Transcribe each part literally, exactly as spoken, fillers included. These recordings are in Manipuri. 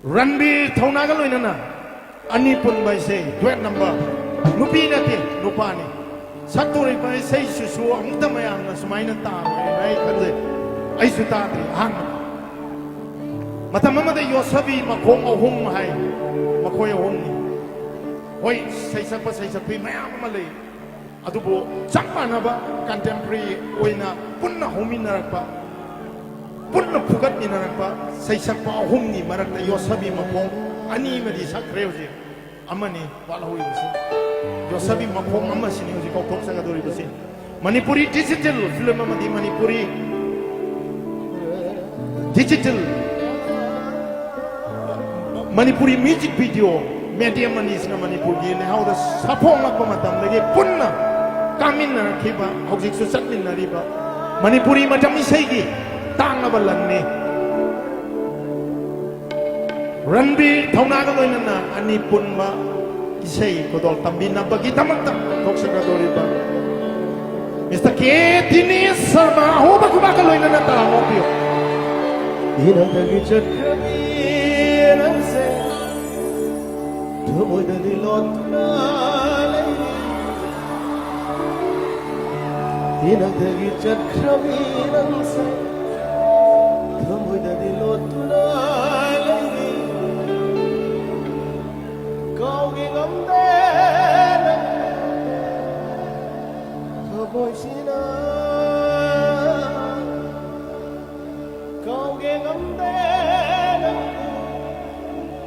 ꯔꯟꯕꯤꯔ ꯊꯧꯅꯥꯒ ꯂꯣꯏꯅꯅ ꯑꯅꯤ ꯄꯨꯟꯕ ꯏꯁꯩ, duet number, ꯅꯨꯄꯤ ꯅꯠꯇꯦ, ꯅꯨꯄꯥꯅꯤ꯫ ꯁꯛꯇꯣꯔꯤꯕ ꯏꯁꯩꯁꯤꯁꯨ ꯑꯃꯨꯛꯇ ꯃꯌꯥꯝꯅ ꯁꯨꯃꯥꯏꯅ ꯇꯥꯔꯣꯏ ꯍꯥꯏꯅ ꯑꯩ ꯈꯟꯖꯩ꯫ ꯑꯩꯁꯨ ꯇꯥꯗ꯭ꯔꯤ, ꯑꯍꯥꯟꯕ꯫ ꯃꯇꯝ ꯑꯃꯗ ꯌꯣꯠꯁꯕꯤ ꯃꯈꯣꯡ ꯑꯍꯨꯝ ꯍꯥꯏ, ꯃꯈꯣꯏ ꯑꯍꯨꯝꯅꯤ꯫ ꯍꯣꯏ, ꯁꯩꯁꯛꯄ ꯁꯩꯁꯛꯄꯤ ꯃꯌꯥꯝ ꯑꯃ ꯂꯩ, ꯑꯗꯨꯕꯨ ꯆꯞ ꯃꯥꯟꯅꯕ contemporary ꯑꯣꯏꯅ ꯄꯨꯟꯅ ꯍꯧꯃꯤꯟꯅꯔꯛꯄ, ꯄꯨꯟꯅ ꯐꯨꯒꯠꯃꯤꯟꯅꯔꯛꯄ ꯁꯩꯁꯛꯄ ꯑꯍꯨꯝꯒꯤ ꯃꯔꯛꯇ ꯌꯣꯠꯁꯕꯤ ꯃꯈꯣꯡ ꯑꯅꯤ ꯑꯃꯗꯤ ꯁꯛꯈ꯭ꯔꯦ꯫ ꯍꯧꯖꯤꯛ ꯑꯃꯅꯤ ꯋꯥꯠꯍꯧꯔꯤꯕꯁꯤ꯫ ꯌꯣꯠꯁꯕꯤ ꯃꯈꯣꯡ ꯑꯃꯁꯤꯅꯤ ꯍꯧꯖꯤꯛ ꯀꯥꯎꯊꯣꯛꯆꯒꯗꯧꯔꯤꯕꯁꯤ꯫ ꯃꯅꯤꯄꯨꯔꯤ digital film ꯑꯃꯗꯤ Manipuri digital, Manipuri music video medium ꯑꯅꯤꯁꯤꯅ ꯃꯅꯤꯄꯨꯔꯒꯤ ꯂꯩꯍꯥꯎꯗ ꯁꯥꯐꯣꯡꯂꯛꯄ ꯃꯇꯝꯗꯒꯤ ꯄꯨꯟꯅ ꯀꯥꯃꯤꯟꯅꯔꯛꯈꯤꯕ, ꯍꯧꯖꯤꯛꯁꯨ ꯆꯠꯃꯤꯟꯅꯔꯤꯕ ꯃꯅꯤꯄꯨꯔꯤ ꯃꯇꯝ ꯏꯁꯩꯒꯤ ꯇꯥꯡꯂꯕ ꯂꯟꯅꯤ꯫ ꯔꯟꯕꯤꯔ ꯊꯧꯅꯥꯒ ꯂꯣꯏꯅꯅ ꯑꯅꯤ ꯄꯨꯟꯕ ꯏꯁꯩ ꯈꯨꯗꯣꯜ ꯇꯝꯕꯤꯅꯕꯒꯤꯗꯃꯛꯇ ꯊꯣꯛꯆꯒꯗꯧꯔꯤꯕ Mister K ꯗꯤꯅꯦꯁ ꯁꯔꯃ ꯑꯍꯣꯕ ꯈꯨꯕꯥꯛꯀ ꯂꯣꯏꯅꯅ ꯇꯔꯥꯝꯅ ꯑꯣꯛꯄꯤꯌꯨ꯫ ꯏꯅꯛꯇꯒꯤ ꯆꯠꯈ꯭ꯔꯕꯤ ꯅꯪꯁꯦ ꯊꯃꯣꯏꯗꯗꯤ ꯂꯣꯠꯇꯨꯅ ꯂꯩꯔꯤ꯫ ꯏꯅꯛꯇꯒꯤ ꯆꯠꯈ꯭ꯔꯕꯤ ꯅꯪꯁꯦ ꯊꯃꯣꯏꯗꯗꯤ ꯂꯣꯠꯇꯨꯅ ꯂꯩꯔꯤ꯫ ꯀꯥꯎꯒꯦ ꯉꯝꯗꯦ ꯅꯪ ꯊꯃꯣꯏꯁꯤꯅ꯫ ꯀꯥꯎꯒꯦ ꯉꯝꯗꯦ ꯅꯪ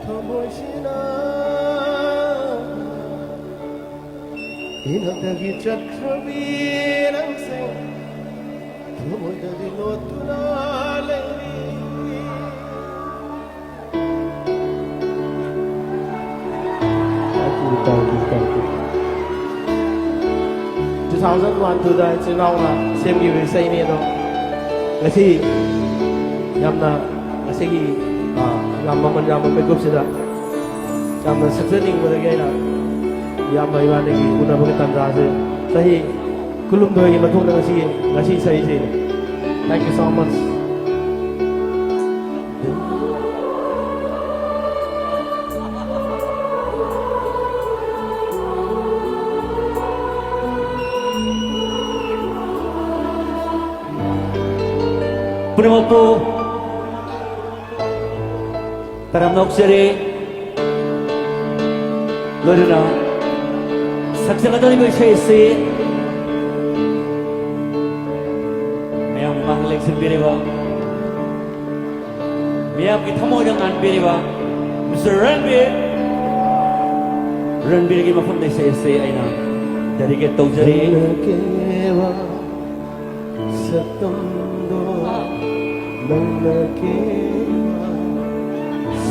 ꯊꯃꯣꯏꯁꯤꯅ꯫ ꯏꯅꯛꯇꯒꯤ ꯆꯠꯈ꯭ꯔꯕꯤ ꯅꯪꯁꯦ ꯊꯃꯣꯏꯗꯗꯤ ꯂꯣꯠꯇꯨꯅ ꯂꯩꯔꯤ꯫ Thank you, thank you, thank you. Two thousand one, two ꯗ ꯏꯆꯤꯜ ꯏꯅꯥꯎꯅ ꯁꯦꯝꯈꯤꯕ ꯏꯁꯩꯅꯤ ꯑꯗꯣ, ꯉꯁꯤ ꯌꯥꯝꯅ, ꯉꯁꯤꯒꯤ, ꯑ, ꯌꯥꯝ ꯃꯃꯜ ꯌꯥꯝꯕ ꯃꯤꯀꯨꯞꯁꯤꯗ ꯌꯥꯝꯅ ꯁꯛꯆꯅꯤꯡꯕꯗꯒꯤ ꯑꯩꯅ ꯏꯌꯥꯝꯕ ꯏꯕꯥꯅꯤꯒꯤ ꯎꯅꯕꯒꯤ ꯇꯥꯟꯖꯥꯁꯦ ꯆꯍꯤ ꯀꯨꯟꯍꯨꯝꯗꯣꯏꯒꯤ ꯃꯇꯨꯡꯗ ꯉꯁꯤ, ꯉꯁꯤ ꯏꯁꯩꯁꯦ꯫ Thank you so much. ꯄꯨꯝꯅꯃꯛꯄꯨ ꯇꯔꯥꯝꯅ ꯑꯣꯛꯆꯔꯤ꯫ ꯂꯣꯏꯅꯅ ꯁꯛꯆꯒꯗꯧꯔꯤꯕ ꯏꯁꯩ ꯑꯁꯤ ꯃꯌꯥꯝ ꯃꯃꯥꯡꯗ ꯂꯦꯡꯁꯤꯟꯕꯤꯔꯤꯕ, ꯃꯤꯌꯥꯝꯒꯤ ꯊꯃꯣꯏꯗ ꯉꯥꯟꯕꯤꯔꯤꯕ ꯃꯤꯁꯇꯔ ꯔꯟꯕꯤꯔ, ꯔꯟꯕꯤꯔꯒꯤ ꯃꯐꯝꯗ ꯏꯁꯩ ꯑꯁꯤ ꯑꯩꯅ dedicate ꯇꯧꯖꯔꯤ꯫ ꯅꯪꯅ ꯀꯦꯕ ꯁꯛꯇꯝꯗꯣ, ꯅꯪꯅ ꯀꯦꯕ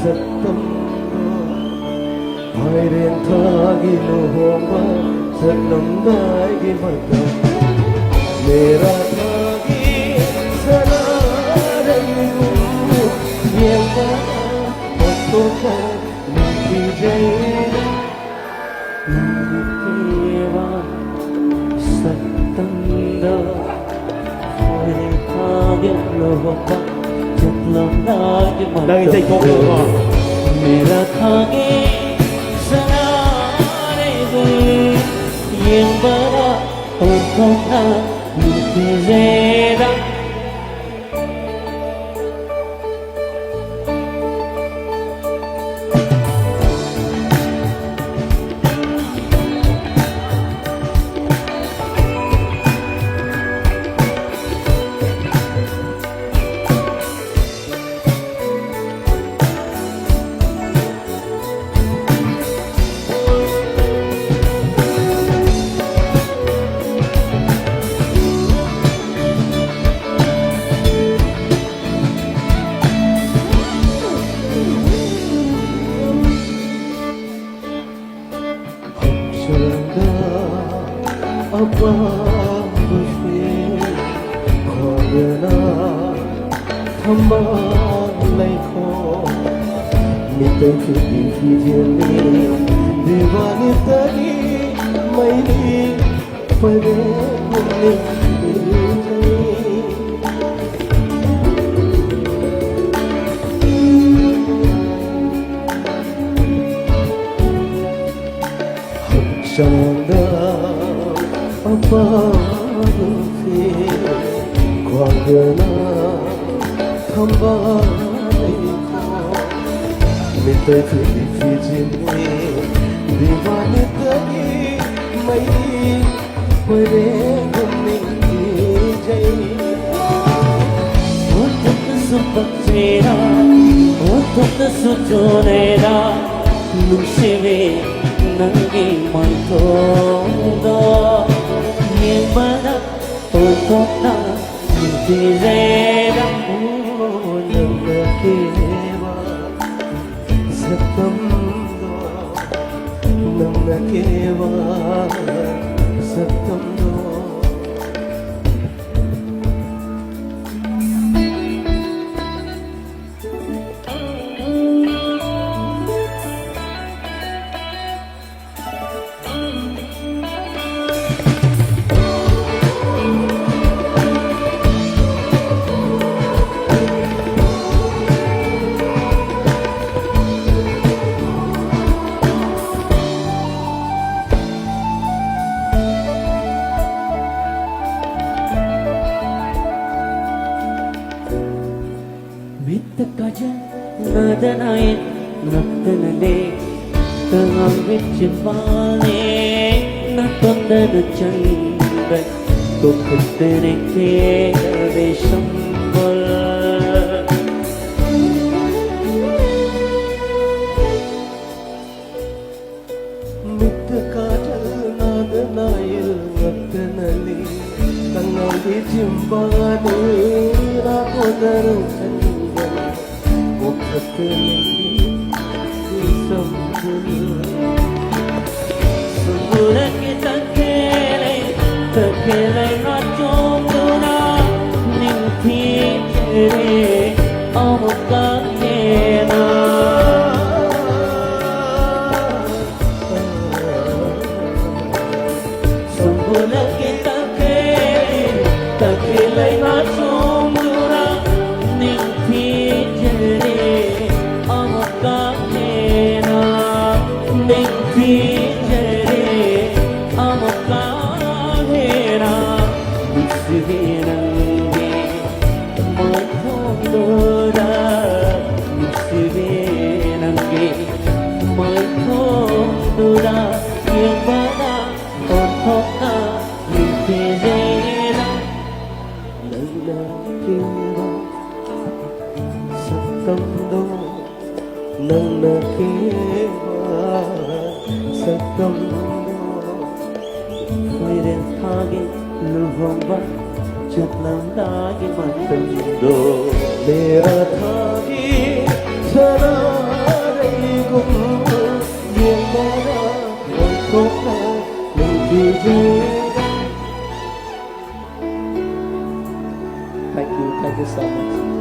ꯁꯛꯇꯝꯗꯣ, ꯐꯥꯏꯔꯦꯟ ꯊꯥꯒꯤ ꯂꯨꯍꯣꯡꯕ ꯆꯠꯂꯝꯗꯥꯏꯒꯤ ꯃꯇꯝ, ꯃꯦꯔꯥ ꯊꯥꯒꯤ ꯁꯅꯥꯔꯩꯒꯨꯝ ꯌꯦꯡꯕ ꯑꯣꯟꯊꯣꯛꯅ ꯅꯨꯡꯁꯤꯖꯩ꯫ ꯅꯪꯅ ꯀꯦꯕ ꯁꯛꯇꯝꯗꯣ, ꯐꯥꯏꯔꯦꯟ ꯊꯥꯒꯤ ꯂꯨꯍꯣꯡꯕ ꯆꯠꯂꯝꯗꯥꯏꯒꯤ ꯅꯪ ꯏꯁꯩ ꯃꯇꯝꯗꯣ, ꯊꯣꯛꯈ꯭ꯔꯕꯣ? ꯃꯦꯔꯥ ꯊꯥꯒꯤ ꯁꯅꯥꯔꯩꯗꯨ ꯌꯦꯡꯕꯗ ꯑꯣꯟꯊꯣꯛꯅ ꯅꯨꯡꯁꯤꯖꯩꯗ꯫ ꯍꯛꯆꯥꯡꯗ ꯑꯄꯥꯝꯕꯁꯦ ꯈꯣꯡꯗꯅ ꯊꯝꯕꯥꯜ ꯂꯩꯈꯣꯛ ꯃꯤꯇꯩ ꯐꯤꯖꯦꯜꯅꯤ ꯗꯤꯋꯥꯂꯤꯗꯒꯤ ꯃꯩꯅꯤ ꯄꯔꯦꯡ ꯂꯩ꯫ ꯍꯛꯆꯥꯡꯗ ꯑꯄꯥꯝꯕꯁꯦ ꯈ꯭ꯋꯥꯡꯗꯅ ꯃꯤꯠꯇ ꯈꯨꯗꯤ ꯐꯤꯖꯤꯟꯅꯦ ꯗꯤꯋꯥꯅꯤꯇꯒꯤ ꯃꯩ ꯍꯣꯏꯔꯦꯡꯒꯨꯝ ꯅꯤꯡꯊꯤꯖꯩ꯫ ꯑꯣꯟꯊꯣꯛꯅꯁꯨ ꯄꯛꯆꯩꯗ, ꯑꯣꯟꯊꯣꯛꯅꯁꯨ ꯆꯨꯅꯩꯗ, ꯅꯨꯡꯁꯤꯕꯤ ꯅꯪꯒꯤ ꯃꯥꯏꯊꯣꯡꯗꯣ ꯌꯦꯡꯕꯗ ꯑꯣꯟꯊꯣꯛꯅ ꯅꯨꯡꯁꯤꯖꯩꯗ꯫ ꯅꯪꯅ ꯀꯦꯕ ꯁꯛꯇꯝꯗꯣ, ꯅꯪꯅ ꯀꯦꯕ ꯁꯛꯇꯝꯗꯣ꯫ ꯃꯤꯠꯇ ꯀꯥꯖꯜ ꯅꯥꯗꯅ ꯌꯦꯠꯂꯛꯇꯅꯅꯦ, ꯀꯉꯥꯎꯕꯤ ꯆꯤꯝꯕꯥꯜꯅꯦ ꯅꯥꯇꯣꯟꯗꯅ ꯆꯪꯕ, ꯀꯣꯛꯈꯠꯇꯅ ꯀꯦꯔꯕꯤ ꯁꯝꯕꯜ꯫ ꯃꯤꯠꯇ ꯀꯥꯖꯜ ꯅꯥꯗꯅ ꯌꯦꯠꯂꯛꯇꯅꯅꯦ, ꯀꯉꯥꯎꯕꯤ ꯆꯤꯝꯕꯥꯜꯅꯦ ꯅꯥꯇꯣꯟꯗꯅ ꯆꯪꯕ, ꯀꯣꯛꯈꯠꯇꯅ ꯀꯦꯔꯕꯤ ꯁꯝꯕꯜ꯫ ꯁꯝꯕꯨꯔꯒꯤ ꯇꯈꯦꯜ ꯂꯩ, ꯇꯈꯦꯜ ꯂꯩꯃ ꯆꯣꯡꯗꯨꯅ ꯅꯤꯡꯊꯤꯖꯔꯦ ꯑꯃꯨꯛꯀ ꯍꯦꯟꯅ꯫ ꯁꯝꯕꯨꯔꯒꯤ ꯇꯈꯦꯜ, ꯇꯈꯦꯜ ꯂꯩꯃ ꯆꯣꯡꯗꯨꯅ ꯅꯤꯡꯊꯤꯖꯔꯦ ꯑꯃꯨꯛꯀ ꯍꯦꯟꯅ, ꯅꯤꯡꯊꯤꯖꯔꯦ ꯑꯃꯨꯛꯀ ꯍꯦꯟꯅ꯫ ꯅꯨꯡꯁꯤꯕꯤ ꯅꯪꯒꯤ ꯃꯥꯏꯊꯣꯡꯗꯣ ꯅꯪꯅ ꯀꯦꯕ ꯁꯛꯇꯝꯗꯣ, ꯈꯣꯏꯔꯦꯟ ꯊꯥꯒꯤ ꯂꯨꯍꯣꯡꯕ ꯆꯠꯂꯝꯗꯥꯏꯒꯤ ꯃꯇꯝꯗꯣ, ꯃꯦꯔꯥ ꯊꯥꯒꯤ ꯁꯅꯥꯔꯩꯒꯨꯝ ꯌꯦꯡꯕꯗ ꯑꯣꯟꯊꯣꯛꯅ ꯅꯨꯡꯁꯤꯖꯩ꯫ Thank you, thank you so much.